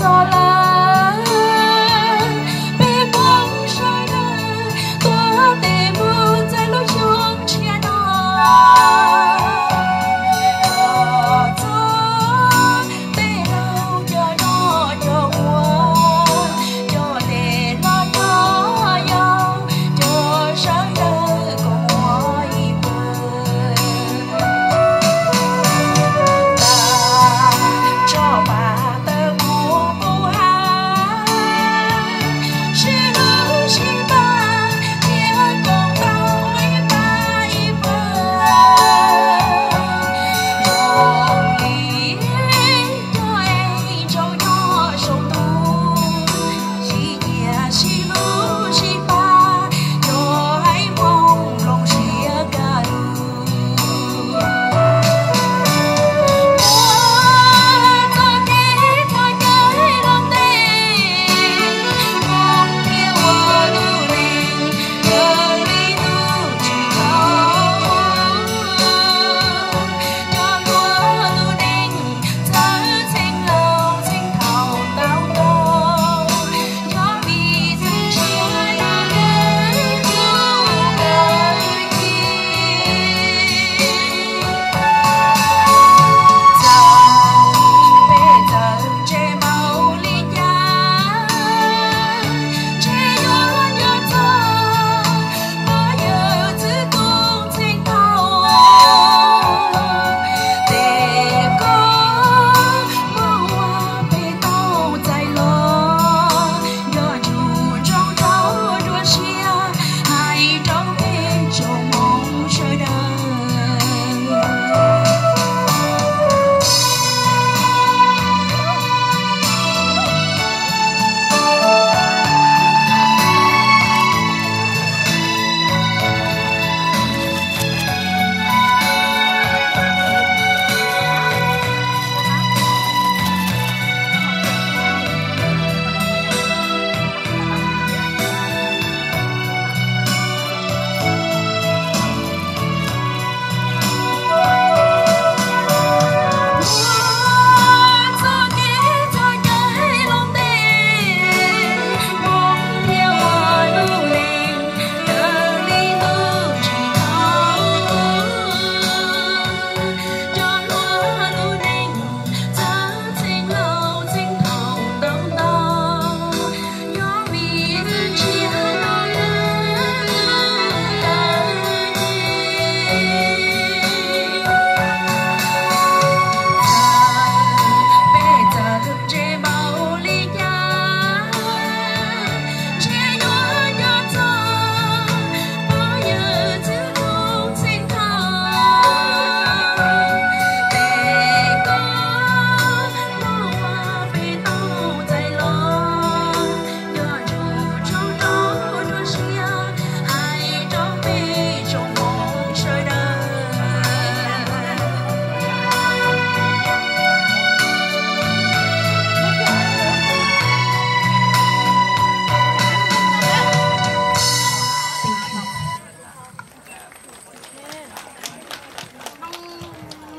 Txog lawm, peb Hmoob sawv daws tuav tes mus txog lub xyoo tshiab no. Txog peb laug cov noj cov ua, cov tes hlob cov yau, cov sawv daws kom muaj ib pawg.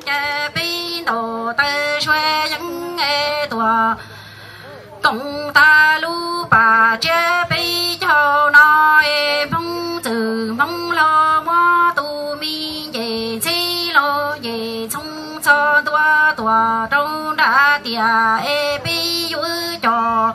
Ces peb ntaus taw suav yeeb es tuam koom tas lub pas tsiab peb caug no es Hmoob txwm Hmoob laus muab tus me nce ntxhib laus nce ntxhoo txog ntua tuam rau nram tiam es peb yuav coj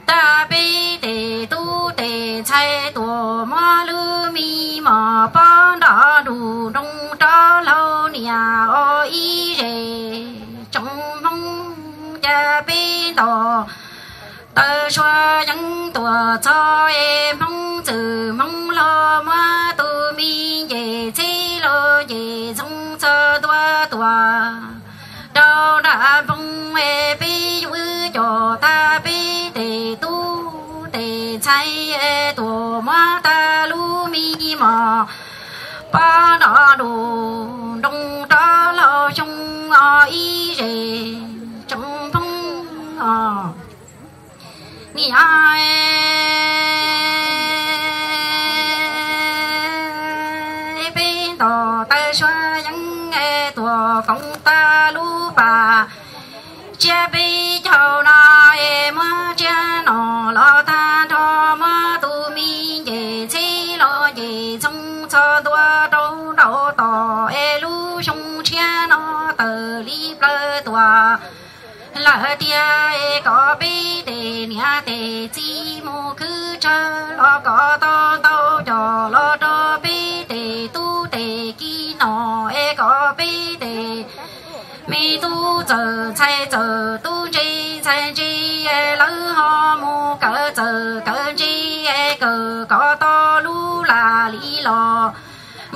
tag peb tes tub tes ntxhais tuam muab lub me mom pob nrov nrug nroo rov laug niam os ib zes tsoom Hmoob. Ces peb ntaus taw suav yeeb tuam txog es Hmoob txwm Hmoob laus muab tus me nce ntxhib laus nce ntxhoo txog ntua tuam rau nram npoo es peb yuav coj tag peb tes tub tes ntxhais tuam muab tag lub me mom pob nrov nrug nroo rov laug xyoo os ib zes tsoom Hmoob os. Niam, peb ntaus taw suav yeeb es tuam koom tas lub pas tsiab peb caug no tiag es kom peb tes niam tes txiv mus khwv tsawg los kom tau ntau cov los rau peb tes tub tes ki no es kom peb tes me tub txawm ntxhais txawm tub ntse ntxhais ntse es lawv ho mus kawm txawm kawm ntse es kawm kom tau lub laj lim los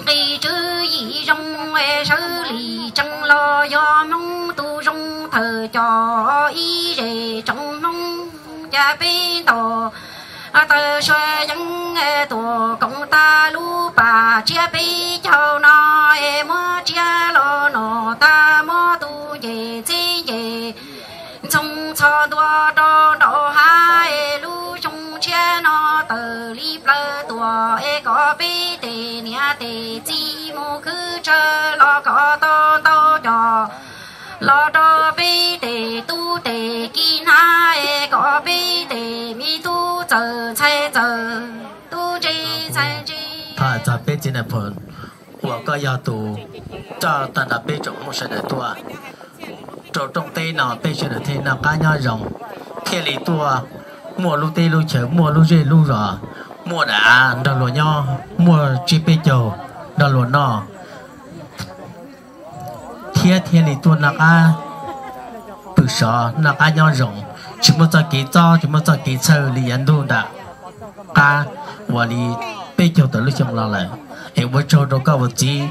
nqis tswv yim zoo es sawv lim tsees los yog Hmoob tus zoo thawm cov ib zej tsoom Hmoob cas peb ntaus taw sua yeeb tuam koom tag lub pas tsiab peb caug no es muab tsiab los no tag muab tus nce txib nce ntxhoo txhos ntua rau nraum hav es lub xyoo tshiab no tawm li plaws tuam es kom peb tes niam tes txiv mus khwv tsawg los kom tau ntau cov los rau peb tes tub tes ki hnab es kom peb tes me tub txawm ntxhais txawm tub ntse ntxhais ntse. Thov txog peb txiv Nais Phoo uas koj yog tus coj tag nrho peb tsoom Hmoob sawv daws tuaj rau rooj teb no, peb sawv daws thiaj noj qab nyob zoo, thiaj li tuaj muaj lub teb lub chaw, muaj lub zej lub zos, muaj dav nrog luag nyob, muaj tsiab peb caug nrog luag noj, thiab thiaj li tuaj noj qab pw sov noj qab nyob zoo, tsis muaj txoj kev txob, tsis muaj txoj kev txhawj li yav ntuj nram qab uas li peb caug tawm lub xyoo los lawm. Es ua tsaug rau koj ua txiv,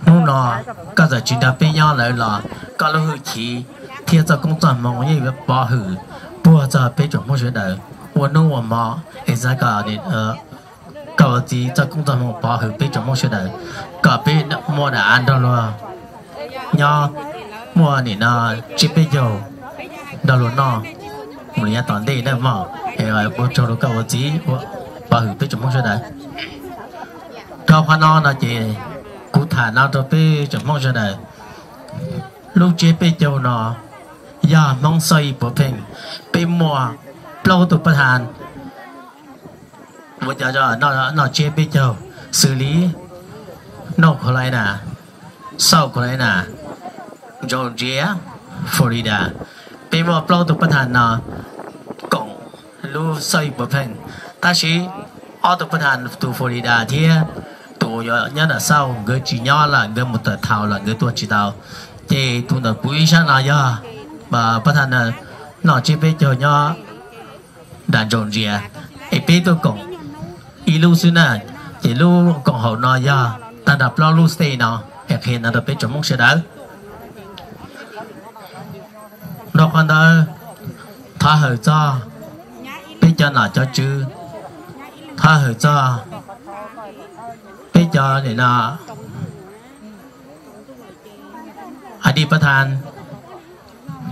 hnub no koj txawm tsis nrog peb nyob lawm los koj lub hwj chim thiab txoj koob txoj hmoo yeej yuav pov hwm puag txog peb tsoom Hmoob sawv daws ua hnub ua hmo. Es xav kom koj ua txiv txoj koob txoj hmoo pov hwm peb tsoom Hmoob sawv daws, kom peb muaj dav nrog luag nyob, muaj nim no tsiab peb caug nrog luag noj mus li yav tom ntej na mog. Es ua tsaug rau koj ua txiv pov hwm peb tsoom Hmoob sawv daws. Rau qhov no no ces kuv tham no rau peb tsoom Hmoob sawv daws, lub tsiab peb caug no yog Hmoob Xauj Yij Puav Pheej, peb muaj plaub tug pab thas ua cov noj tsiab peb caug xws li North Carolina, South Carolina, Georgia, Florida. Peb muaj plaub tug pab thas no koom lub Xauj Yij Puav Pheej, tab sis ob tug pab thas, tus Florida thiab tus nyob nram South, nkawd tsis nyob lawm, nkawd mus tawm thaum lawm nkawd tuaj tsis tau. Ces tus ntawm kuv ib sab no yog pab thas noj tsiab peb caug nyob nram Georgia, es peb tuaj koom ib lub xwb na. Ces lub koom haum no yog tag nrho plaub lub state no, es qhia no rau peb tsoom Hmoob sawv daws. Rau qhov ntawd, thov hawm txog peb cov nom cov tswv, thov hawm txog peb cov nim no ID pab thas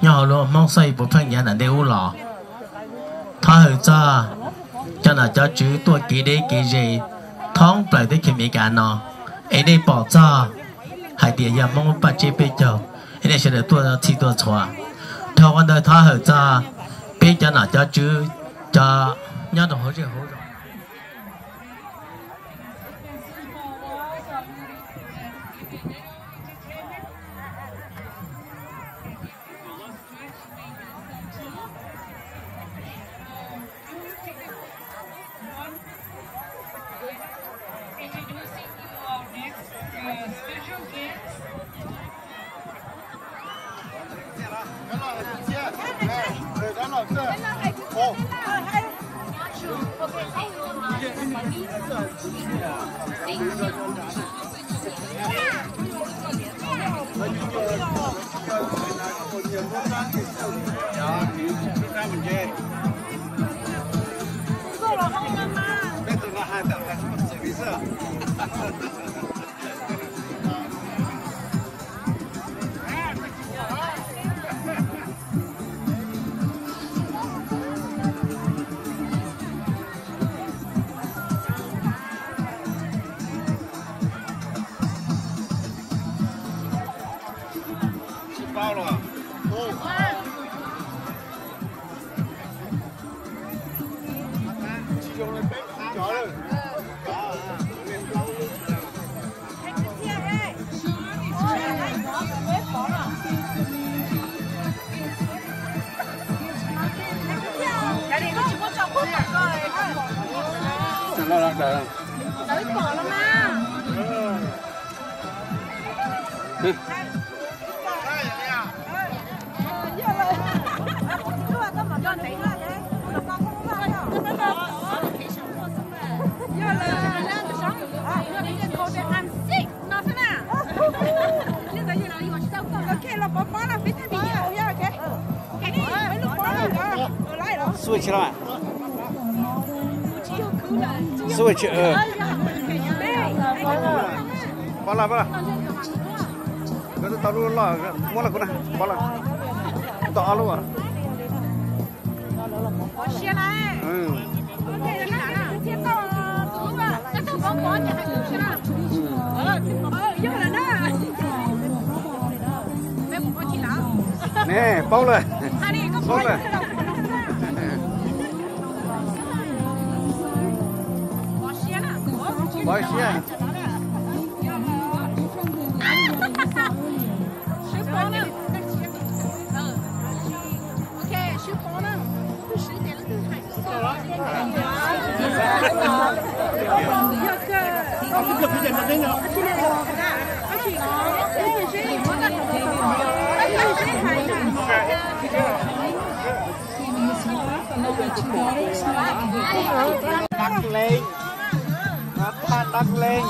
nyob hauv lub Hmoob Xauj Yij Puav Pheej yav nram ntej ub los. Thov hawm txog cov nom cov tswv tuaj kev deb kev ze thoob plaws teb chaws Amelikas no, es nej pom txog hais tias yog Hmoob Paj Tsiab Peb Caug, es nej sawv daws tuaj txhij tuaj txhua. Dhau qhov ntawd thov hawm txog peb cov nom cov tswv, cov nyob rau hauv zej hauv zos. Lawv pom los mas. Switch los. Switch. Pab laj, pab laj. Koj twb tau lub loj, muab los kuv na, pab laj. Tau ob lub. Ne, paub lawm, paub lawm. Pov siab. Dab Leeg, thaj Dab Leeg.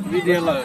Video lawm.